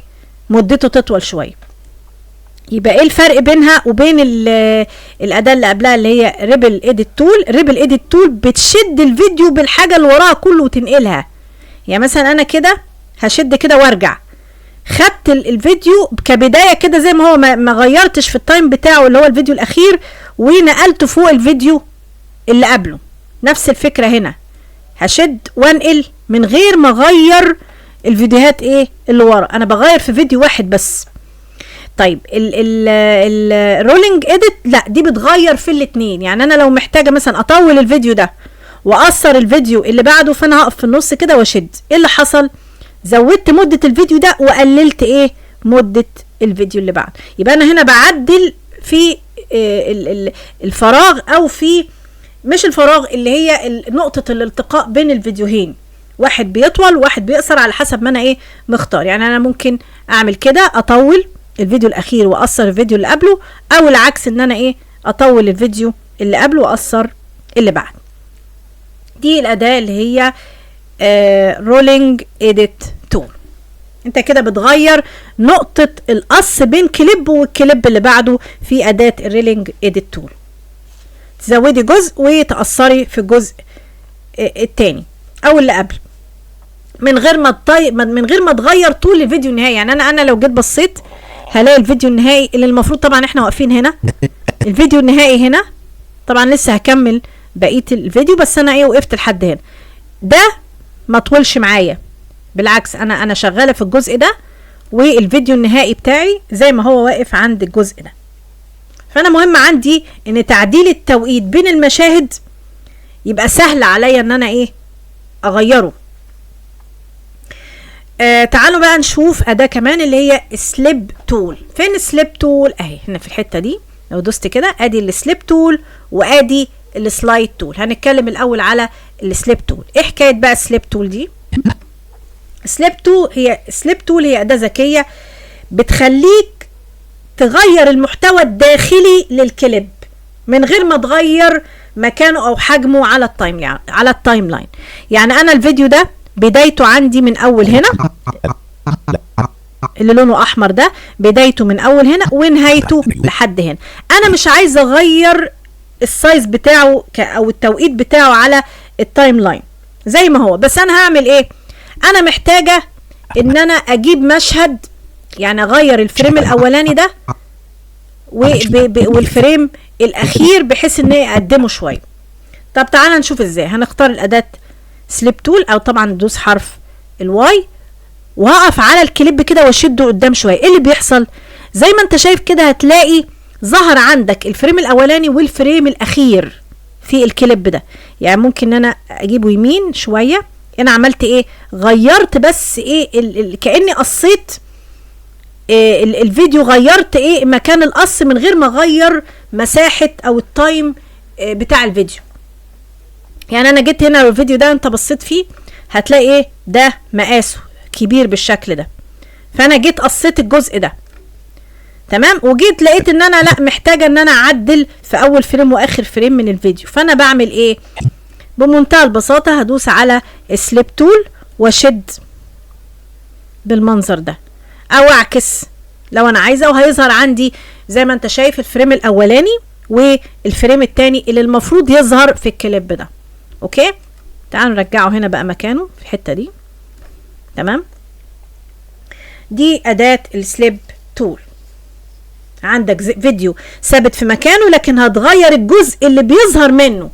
مدته تطول شوية. يبقى ايه الفرق بينها وبين الاداة اللي قبلها اللي هي ripple edit tool؟ ripple edit tool بتشد الفيديو بالحاجة اللي وراها كله وتنقلها. يعني مثلا انا كده هشد كده وارجع، خدت الفيديو كبداية كده زي ما هو، ما غيرتش في ال time بتاعه اللي هو الفيديو الاخير، ونقلته فوق الفيديو اللي قبله. نفس الفكرة هنا، هشد وانقل من غير ما اغير الفيديوهات ايه اللي ورا، انا بغير في فيديو واحد بس. طيب ال rolling edit لا، دي بتغير في الاتنين. يعني انا لو محتاجه مثلا اطول الفيديو ده واقصر الفيديو اللي بعده، فانا هقف في النص كده واشد. ايه اللي حصل؟ زودت مده الفيديو ده وقللت ايه مده الفيديو اللي بعده. يبقى انا هنا بعدل في الفراغ، او في مش الفراغ اللي هي نقطة الالتقاء بين الفيديوهين، واحد بيطول وواحد بيقصر على حسب ما انا ايه مختار. يعني انا ممكن اعمل كده، اطول الفيديو الاخير واقصر الفيديو اللي قبله، او العكس ان انا ايه اطول الفيديو اللي قبله واقصر اللي بعده. دي الاداة اللي هي rolling edit tool. انت كده بتغير نقطة القص بين كليب والكليب اللي بعده في اداة ال rolling edit tool. تزودي جزء وتقصري في الجزء التاني او اللي قبل، من غير ما من غير ما تغير طول الفيديو النهائي. يعني انا لو جيت بصيت هلاقي الفيديو النهائي اللي المفروض طبعا احنا واقفين هنا، الفيديو النهائي هنا، طبعا لسه هكمل بقية الفيديو، بس انا ايه وقفت لحد هنا. ده ما طولش معايا، بالعكس انا شغالة في الجزء ده، والفيديو النهائي بتاعي زي ما هو واقف عند الجزء ده. فانا مهم عندي ان تعديل التوقيت بين المشاهد يبقى سهل عليا ان انا ايه اغيره. تعالوا بقى نشوف اداة كمان اللي هي slip tool. فين slip tool؟ اهي هنا في الحتة دي، لو دوست كده ادي ال slip tool وادي ال slide tool. هنتكلم الاول على ال slip tool. ايه حكاية بقى slip tool دي؟ slip tool هي اداة ذكية بتخليك تغير المحتوى الداخلي للكليب من غير ما تغير مكانه او حجمه على ال timeline. يعني انا الفيديو ده بدايته عندي من اول هنا، اللي لونه احمر ده بدايته من اول هنا ونهايته لحد هنا. انا مش عايزه اغير ال size بتاعه او التوقيت بتاعه على ال timeline زي ما هو، بس انا هعمل ايه؟ انا محتاجه ان انا اجيب مشهد، يعني اغير ال frame الاولاني ده وال frame الاخير بحيث ان اقدمه شوية. طب تعالى نشوف ازاي. هنختار الاداة slip tool، او طبعا ندوس حرف ال Y، وهقف على الكليب كده واشده قدام شوية. ايه اللي بيحصل؟ زي ما انت شايف كده هتلاقي ظهر عندك ال frame الاولاني وال frame الاخير في الكليب ده. يعني ممكن ان انا اجيبه يمين شوية. انا عملت ايه؟ غيرت بس ايه كاني قصيت إيه الفيديو، غيرت ايه مكان القص من غير ما اغير مساحة او ال time إيه بتاع الفيديو. يعني انا جيت هنا الفيديو ده انت بصيت فيه هتلاقي ايه ده مقاسه كبير بالشكل ده، فانا جيت قصيت الجزء ده تمام، وجيت لقيت ان انا لا محتاجه ان انا اعدل في اول frame واخر frame من الفيديو. فانا بعمل ايه؟ بمنتهى البساطة هدوس على slip tool واشد بالمنظر ده، او اعكس لو انا عايزه، وهيظهر عندي زي ما انت شايف ال frame الاولاني وال frame الثاني اللي المفروض يظهر في الكليب ده. okay، تعالوا نرجعه هنا بقى مكانه في الحتة دي. تمام، دي اداه ال slip tool. عندك فيديو ثابت في مكانه، لكن هتغير الجزء اللي بيظهر منه،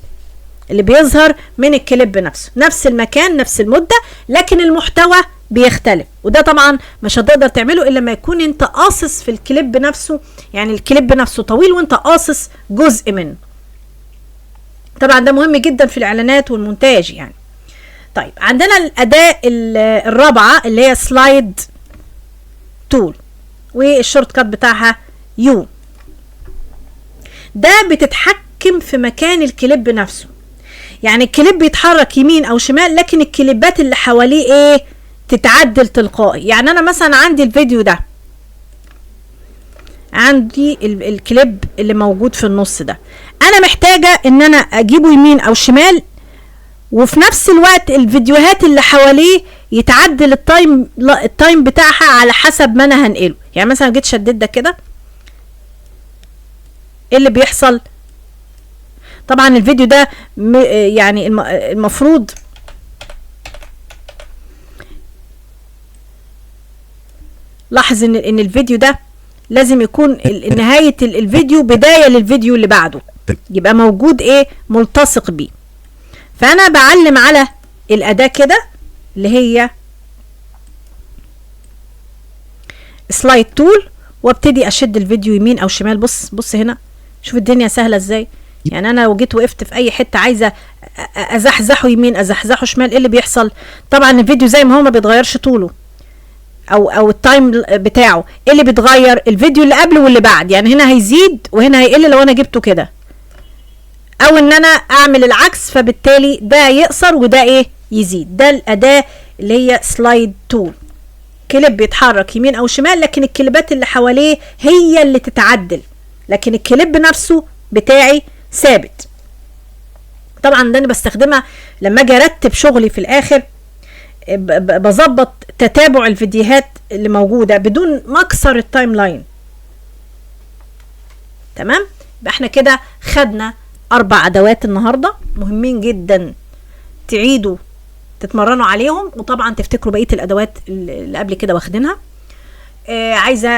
اللي بيظهر من الكليب نفسه، نفس المكان نفس المدة، لكن المحتوى بيختلف. وده طبعا مش هتقدر تعمله الا لما يكون انت قاصص في الكليب نفسه، يعني الكليب نفسه طويل وانت قاصص جزء منه. طبعا ده مهم جدا في الاعلانات والمونتاج يعني. طيب عندنا الاداة الرابعة اللي هي slide tool، وال shortcut بتاعها U. ده بتتحكم في مكان الكليب نفسه، يعني الكليب بيتحرك يمين او شمال، لكن الكليبات اللي حواليه ايه تتعدل تلقائي. يعني انا مثلا عندي الفيديو ده، عندي الكليب اللي موجود في النص ده، انا محتاجة ان انا اجيبه يمين او شمال وفي نفس الوقت الفيديوهات اللي حواليه يتعدل ال time بتاعها على حسب ما انا هنقله. يعني مثلا جيت شديت ده كده، ايه اللي بيحصل؟ طبعا الفيديو ده يعني المفروض لاحظ ان الفيديو ده لازم يكون نهاية الفيديو بداية للفيديو اللي بعده، يبقى موجود ايه، ملتصق بيه. فانا بعلم على الاداة كده اللي هي slide tool، وابتدي اشد الفيديو يمين او شمال. بص بص هنا، شوف الدنيا سهلة ازاي. يعني انا لو جيت وقفت في اي حتة عايزة ازحزحه يمين ازحزحه شمال، ايه اللي بيحصل؟ طبعا الفيديو زي ما هو ما بيتغيرش طوله او ال time بتاعه، ايه اللي بيتغير؟ الفيديو اللي قبله واللي بعد. يعني هنا هيزيد وهنا هيقل لو انا جبته كده، او ان انا اعمل العكس، فبالتالي ده يقصر وده ايه، يزيد. ده الاداة اللي هي slide tool. كليب بيتحرك يمين او شمال، لكن الكليبات اللي حواليه هي اللي تتعدل، لكن الكليب نفسه بتاعي ثابت. طبعا ده انا بستخدمها لما اجي ارتب شغلي في الاخر، بظبط تتابع الفيديوهات اللي موجودة بدون ما اكسر ال timeline. تمام؟ يبقى احنا كده خدنا 4 ادوات النهارده مهمين جدا، تعيدوا تتمرنوا عليهم، وطبعا تفتكروا بقية الادوات اللي قبل كده واخدينها. عايزه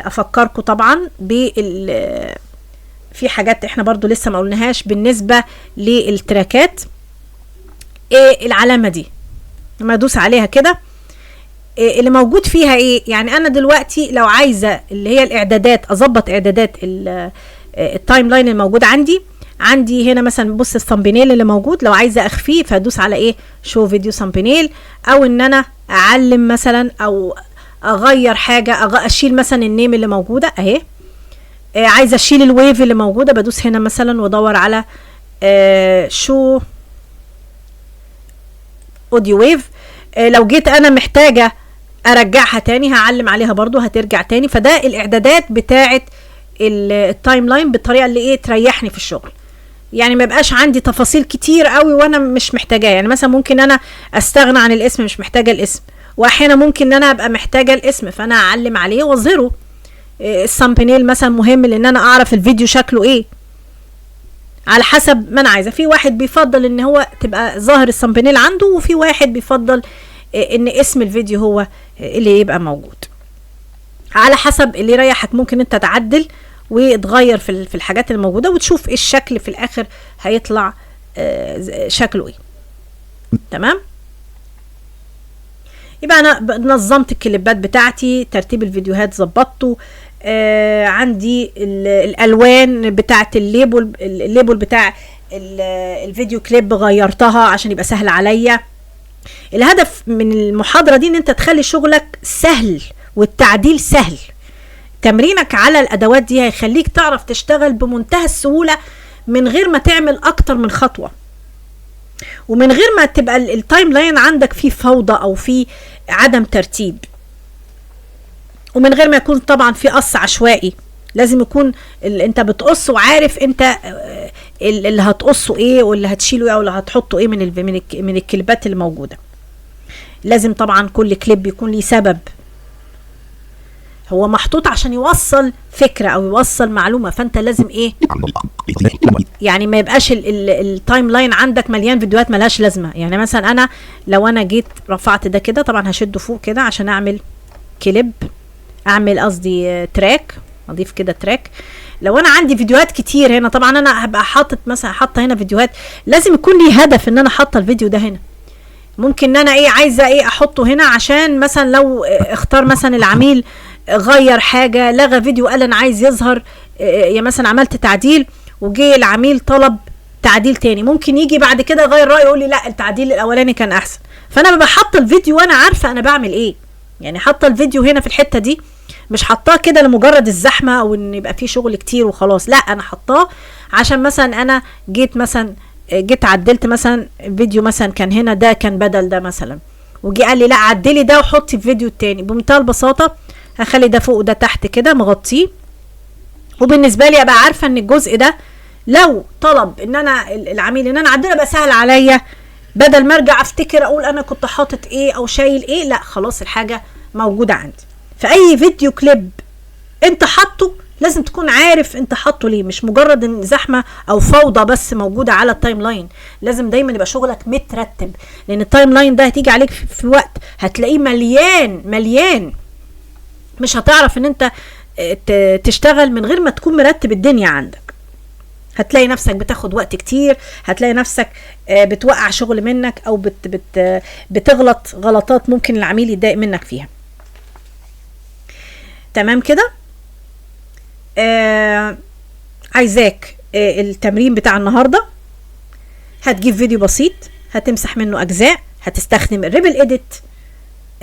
افكركم طبعا بال في حاجات احنا برضو لسه ما قلناهاش بالنسبة للتراكات. ايه العلامة دي؟ لما ادوس عليها كده إيه اللي موجود فيها؟ ايه يعني انا دلوقتي لو عايزه اللي هي الاعدادات، اظبط اعدادات ال timeline الموجود عندي هنا مثلا، بص ال thumbnail اللي موجود لو عايزه اخفيه فادوس على ايه، show video thumbnail، او ان انا اعلم مثلا او اغير حاجة، اشيل مثلا ال name اللي موجودة اهي. عايزه اشيل ال wave اللي موجودة، بدوس هنا مثلا وادور على show audio wave. لو جيت انا محتاجه ارجعها تاني هعلم عليها برضو هترجع تاني. فده الاعدادات بتاعه ال timeline بالطريقة اللي ايه تريحني في الشغل، يعني ما يبقاش عندي تفاصيل كتير قوي وانا مش محتاجاها. يعني مثلا ممكن انا استغنى عن الاسم، مش محتاجه الاسم، واحيانا ممكن ان انا ابقى محتاجه الاسم فانا اعلم عليه واظهره. ال thumbnail مثلا مهم لان انا اعرف الفيديو شكله ايه على حسب ما انا عايزه. في واحد بيفضل ان هو تبقى ظاهر ال thumbnail عنده، وفي واحد بيفضل ان اسم الفيديو هو اللي يبقى موجود، على حسب اللي يريحك. ممكن انت تعدل وتغير في الحاجات الموجودة وتشوف ايه الشكل في الاخر هيطلع شكله ايه. تمام؟ يبقى انا نظمت الكليبات بتاعتي، ترتيب الفيديوهات ظبطته، عندي الالوان بتاعت ال label بتاع الفيديو كليب غيرتها عشان يبقى سهل عليا. الهدف من المحاضرة دي ان انت تخلي شغلك سهل والتعديل سهل. تمرينك على الادوات دي هيخليك تعرف تشتغل بمنتهى السهولة من غير ما تعمل اكتر من خطوة، ومن غير ما تبقى ال timeline عندك فيه فوضى او فيه عدم ترتيب، ومن غير ما يكون طبعا في قص عشوائي. لازم يكون انت بتقص وعارف انت اللي هتقصه ايه واللي هتشيله ايه او اللي هتحطه ايه من الكليبات اللي موجودة. لازم طبعا كل كليب يكون ليه سبب، هو محطوط عشان يوصل فكرة او يوصل معلومة، فانت لازم ايه يعني ما يبقاش ال timeline عندك مليان فيديوهات ملهاش لازمه. يعني مثلا انا لو انا جيت رفعت ده كده، طبعا هشده فوق كده عشان اعمل كليب، اعمل قصدي track، اضيف كده track. لو انا عندي فيديوهات كتير هنا، طبعا انا هبقى حاطط مثلا حاطه هنا فيديوهات، لازم يكون لي هدف ان انا حاطه الفيديو ده هنا. ممكن ان انا ايه عايزه ايه احطه هنا عشان مثلا لو اختار مثلا العميل غير حاجة، لغى فيديو قال انا عايز يظهر، يا مثلا عملت تعديل وجي العميل طلب تعديل تاني، ممكن يجي بعد كده يغير رايه يقول لي لا التعديل الاولاني كان احسن. فانا ببقى حاطه الفيديو وانا عارفه انا بعمل ايه، يعني حاطه الفيديو هنا في الحتة دي، مش حاطاه كده لمجرد الزحمة او ان يبقى فيه شغل كتير وخلاص، لا انا حاطاه عشان مثلا انا جيت مثلا جيت عدلت مثلا فيديو مثلا كان هنا، ده كان بدل ده مثلا، وجي قال لي لا عدلي ده وحطي الفيديو التاني. بمنتهى البساطة هخلي ده فوق وده تحت كده مغطيه، وبالنسبة لي ابقى عارفه ان الجزء ده لو طلب ان انا العميل ان انا اعدله يبقى سهل عليا بدل ما ارجع افتكر اقول انا كنت حاطط ايه او شايل ايه، لا خلاص الحاجة موجودة عندي. فاي فيديو كليب انت حاطه لازم تكون عارف انت حاطه ليه، مش مجرد ان زحمة او فوضى بس موجودة على ال timeline. لازم دايما يبقى شغلك مترتب، لان ال timeline ده هتيجي عليك في وقت هتلاقيه مليان مليان، مش هتعرف ان انت تشتغل من غير ما تكون مرتب الدنيا عندك. هتلاقي نفسك بتاخد وقت كتير، هتلاقي نفسك بتوقع شغل منك، او بت بت بتغلط غلطات ممكن العميل يتضايق منك فيها. تمام كده؟ عايزاك التمرين بتاع النهارده هتجيب فيديو بسيط، هتمسح منه اجزاء، هتستخدم ال ripple edit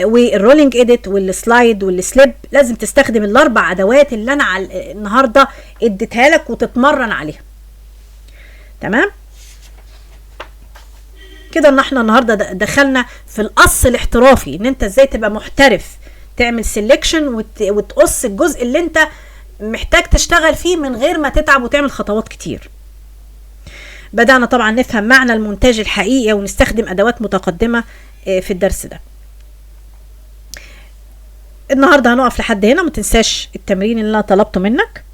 وال rolling edit وال slide وال slip. لازم تستخدم الاربع ادوات اللي انا على النهارده اديتها لك وتتمرن عليها. تمام كده؟ ان احنا النهارده دخلنا في القص الاحترافي، ان انت ازاي تبقى محترف، تعمل selection وتقص الجزء اللي انت محتاج تشتغل فيه من غير ما تتعب وتعمل خطوات كتير. بدأنا طبعا نفهم معنى المونتاج الحقيقي ونستخدم ادوات متقدمة في الدرس ده. النهارده هنقف لحد هنا. ما تنساش التمرين اللي انا طلبته منك،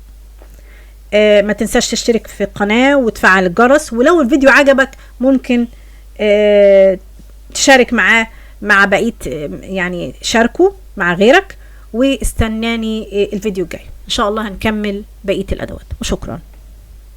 ما تنساش تشترك في القناة وتفعل الجرس، ولو الفيديو عجبك ممكن تشارك معاه مع بقية، يعني شاركه مع غيرك، واستناني الفيديو الجاي ان شاء الله هنكمل بقية الادوات. وشكرا.